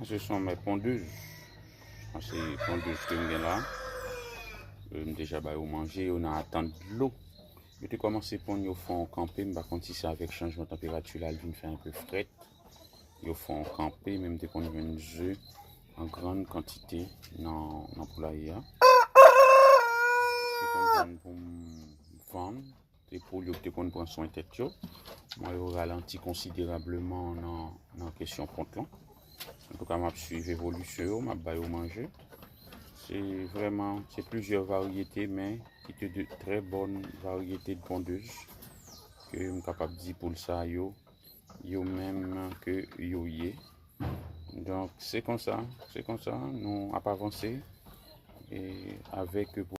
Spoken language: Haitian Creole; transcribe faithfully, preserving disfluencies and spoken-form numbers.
Se son men pondez. Sa se pondez ke m gen la. Euh, m deja ba yo manje, yo nan atant dlo. Yo te kòmanse ponn, yo fè yon kanpe, m pa konn si se avèk chanjman tanperati la, l vin fè enpe frèt. Yo fè yon kanpe, men m te konn jwenn ze an grann kantite nan, nan poulaye a. Se konn vann pou m vann, se poul yo ki te konn pran swen tèt yo. Mwen yo ralanti konsiderableman nan, nan kesyon pont lan. Antouka, m ap swiv evolisyon yo, m ap ba yo manje. Se vrèman, se plizyè varyete, men ki te de trè bòn varyete de pondez ke m kapab di poul sa yo, yo menm ke yo ye. Donk, se konsa, se konsa, nou ap avanse e avèk